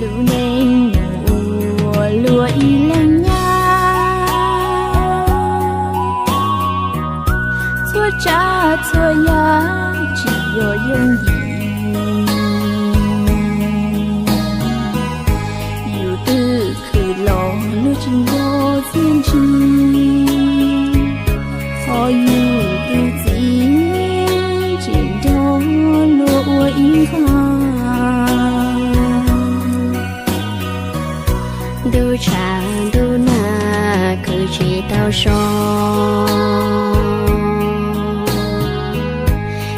Lub neej mus ua luaj ib leeg nyab, txhua tsav txhua yam tsis yog yooj yim. Yus twb khwv los luag tsis nco txiaj ntsig, ho yus tus txiv tseem nrog luag ua ib nqag. Ntuj tshav ntuj nag khwv tsis tau so,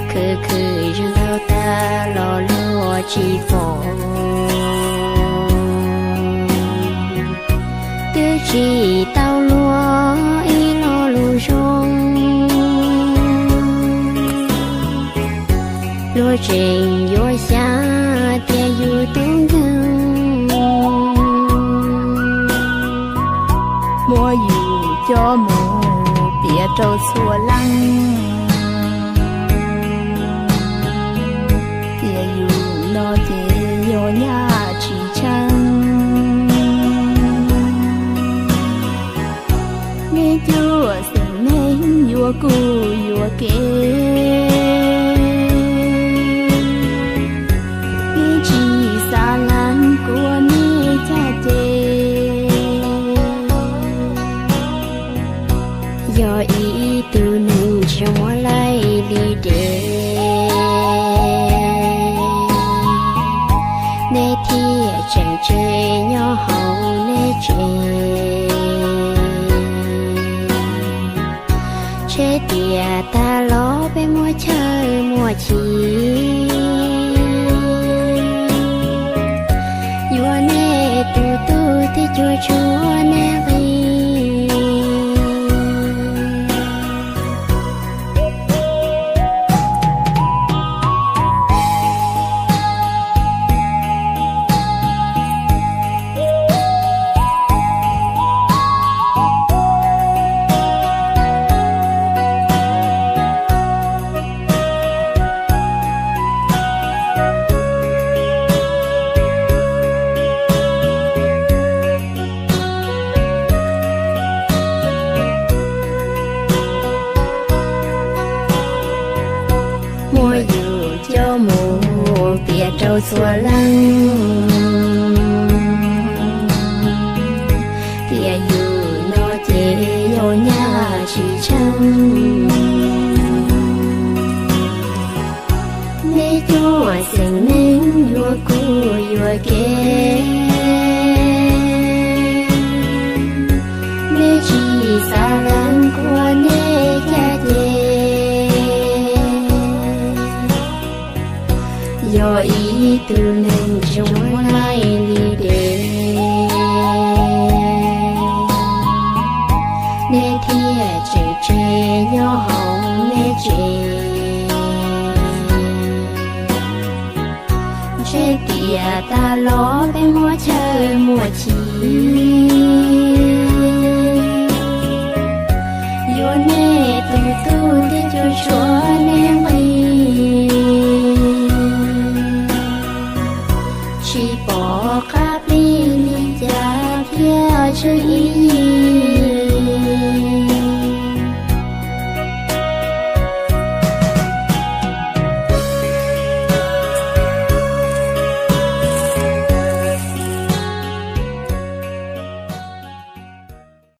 khwv khwv zeeg ntau tag los luag tsis pom. Twb tsis tau luag ib lo lus zoo, luag tseem yuav xyav tias yus tub nkeeg, muab yus coj mus piav rau txhua leej tias yus no ces yog nyab tsis tsheej. Nej cuab xeem neeg yuav kuv yuav kev, nej tsis xav lees kuv ua nej caj ces. Yog ib tug neeg tsis muaj laij li dev, nej thiaj tseem tseg nyob hauv nej tsev. Ntshe tias tag los peb muaj chaw muaj chim, yuav nej tus tub thiab cuag tshuav nej nqi. Muab yus coj mus piav rau txhua leej tias yus no ces yog nyab tsis tsheej. Nej cuab xeem neeg yuav kuv yuav kev, nej tsis xav lees kuv ua nej caj ces. Yog ib tug neeg tsis muaj laij li dev, nej thiaj tseem tseg nyob hauv nej tsev. Ntshe tias tag los peb muaj chaw muaj chim, yuav nej tus tub thiab cuag tshuav nej nqi. Tsis pom qab plig li cas thiaj tsheej ib yig.